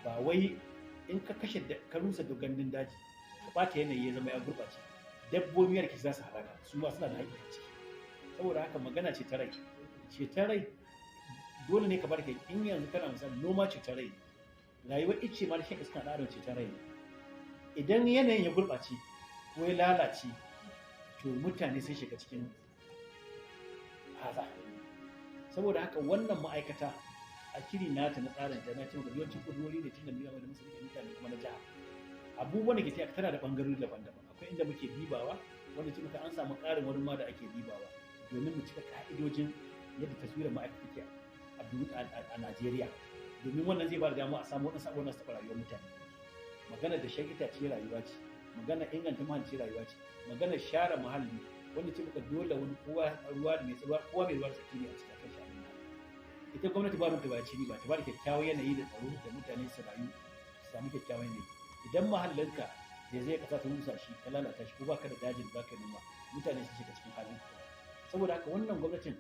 Ba wai in ka kashe ka rusa gandun daji, ka ɓata yanayi ya zama ya gurɓace, dabbobi da ke za su halaka, su ma suna da haƙƙi a ciki. Saboda haka magana ce ta rai, ce ta rai, dole ne ka bar kai. In yanzu kana misali noma ce ta rai, rayuwar icce ma da shan iska na adam ce ta rai. Idan yanayin ya gurɓace ko ya lalace, to mutane sun shiga cikin haza. Saboda haka wannan ma'aikata a kiri nata na tsarin ta na ce maka yawancin kudurori ne tun da miya da musu rike mutane kuma na jiha, abubuwan da ke tafiya tana da bangarori daban-daban. Akwai inda muke dibawa, wanda ce muka an samu ƙarin wani ma da ake dibawa domin mu cika ka'idojin yadda taswirar ma'aikata take a Najeriya, domin wannan zai ba da dama a samu waɗansu abubuwan su taɓa rayuwar mutane. Magana da shan itace rayuwa ce, magana inganta muhalli rayuwa ce, magana share muhalli, wanda ce muka dole wani kowa ruwa mai ruwa, kowa mai ruwa tsaki ne a cikin kan sha'anin. Ita gwamnati ba ta ba ci ba ta ba da kyakkyawan yanayi da tsaro da mutane su rayu su samu kyakkyawan yanayi. Idan muhallinka da zai kasa ta rusa shi, ka lalata shi, ko baka da dajin baka noma, mutane su shiga cikin halin. Saboda haka wannan gwamnatin,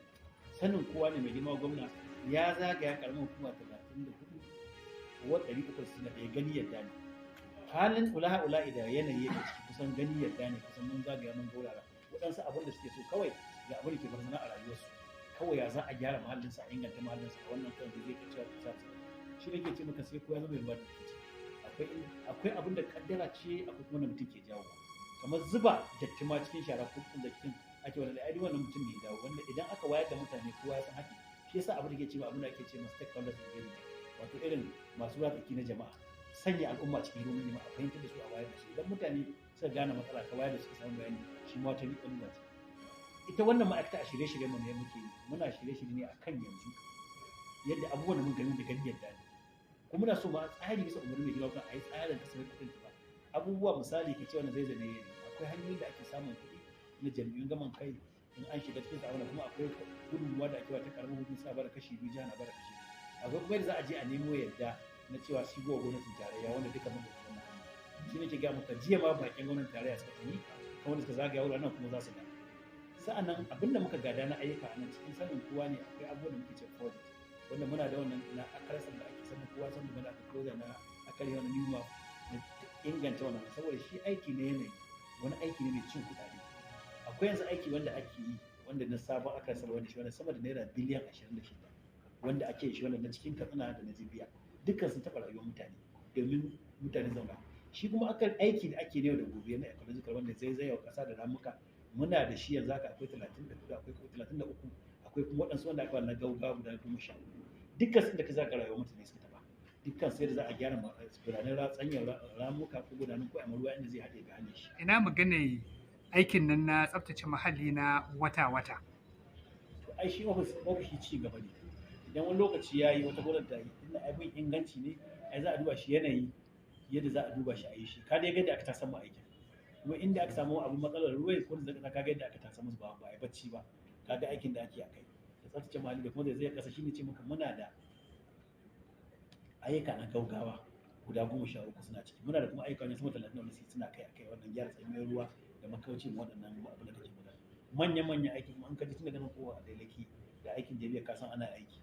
sanin kowa ne, mai girma gwamna ya zagaya karamin hukuma 34 wa 361, gani yadda ne halin ulaha ula'i da yanayi yake ciki. Kusan gani yadda ne, kusan mun zagaya mun gaurara waɗansu abin da suke so kawai ga abin da ke barazana a rayuwarsu, kawai ya za a gyara muhallinsa, a inganta muhallinsa. A wannan kan zai ka cewa ta shi ne ke ce maka sai kowa zama mai ruwa da tsaki. Akwai abin da kaddara ce, akwai kuma wanda mutum ke jawo, kamar zuba datti ma cikin shara ko dattin ake wani ai wannan mutum ne ya dawo. Wanda idan aka wayar da mutane, kowa ya san haƙi. Shi yasa abin da ke cewa abin da ake ce ma stakeholders engagement, wato irin masu ruwa tsaki na jama'a, sanya al'umma cikin hidimomin jama'a, a fahimtar da su, a wayar da su. Idan mutane suka gane matsala, ka wayar da su, ka samu bayani, shi ma wata riba ce. Ita wannan ma'aikata a shirye-shiryen mu ne muke yi, muna shirye-shirye ne akan yanzu yadda abubuwan da mun gani da gani yadda ne, kuma muna so ma tsari bisa umarni mai gina a yi tsarin kasafin kuɗin ta ba abubuwa. Misali ka ce wannan zai zane ne, akwai hanyoyin da ake samun kuɗi na jam'iyyun gaman kai in an shiga cikin tsawon, kuma akwai gudunmuwa da ake ba ta karamin hukumar sa bada kashi 2, jiha na bada kashi 2. Akwai kuma yadda za a je a nemo yadda na cewa shigowa gwamnatin tarayya, wanda duka mun ɗauki wannan hanya. Shi ne ke ga maka jiya ma bakin gwamnatin tarayya suka tafi, kuma wanda suka zagaya wuraren kuma za su dawo. Sa'annan abin da muka gada na ayyuka a nan, cikin sanin kowa ne, akwai abubuwan da muke ce project, wanda muna da wannan na akarasa da ake sanin kowa san da aka close na akari wani new map na inganta wannan. Saboda shi aiki ne yanayi, wani aiki ne mai cin kuɗaɗe. Akwai yanzu aiki wanda ake yi wanda na sabon akarasa, wanda shi wanda sama da naira biliyan 26 wanda ake shi, wanda na cikin Katsina da na Jibiya, dukkan sun taɓa rayuwar mutane domin mutane zauna. Shi kuma akan aiki da ake yau da gobe na ecological, wanda zai zai wa ƙasa da ramuka, muna da shi yanzu haka akwai 34, akwai 33, akwai kuma waɗansu wanda aka na gaugawa guda 10. Dukkan sun da ka zaka rayuwar mutane suka taɓa, dukkan sai da za a gyara gudanar tsanyar ramuka ko gudanar ko a ruwa inda zai haɗe ga hanyar shi. Ina magana aikin nan na tsaftace muhalli na wata-wata? To ai shi ofis ofishi ci gaba ne. Idan wani lokaci ya yi, wata gwamnati ta yi, inda abin inganci ne, ai za a duba shi yanayi yadda za a duba shi a yi shi. Ka dai ga yadda aka tasan mu aikin, kuma inda aka samu abin matsalar ruwa ko da zaka ka ga yadda aka tasan musu, ba a bacci ba. Ka ga aikin da ake a kai da tsaftace muhalli da kuma da zai kasa, shine ce maka muna da ayyuka na gaugawa guda 13 suna ciki. Muna da kuma ayyuka ne sama 30 wanda suna kai a kai wannan gyara tsanyar ruwa da makaucin waɗannan abin da kake magana, manya-manyan aiki. Kuma an kaji tun daga nan kowa a dailaki da aikin jami'a, ka san ana aiki,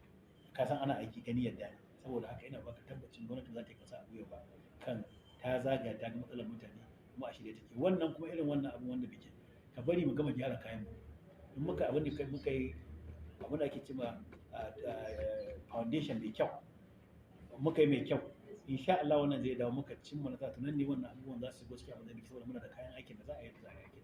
ka san ana aiki gani yadda ne. Saboda haka ina baka tabbacin gwamnati za ta yi kasa a gwiwa ba kan ta zagaya ta ga matsalar mutane, kuma a shirye take. Wannan kuma irin wannan abu wanda bikin ka bari mu gama gyara kayan mu, in muka abin da muka yi, abin da ake cewa foundation mai kyau muka yi mai kyau, insha Allah wannan zai dawo muka cimma nasara. To nan ne wannan abubuwan za su shigo cikin abin da muke, saboda muna da kayan aikin da za a yi da za a yi aikin.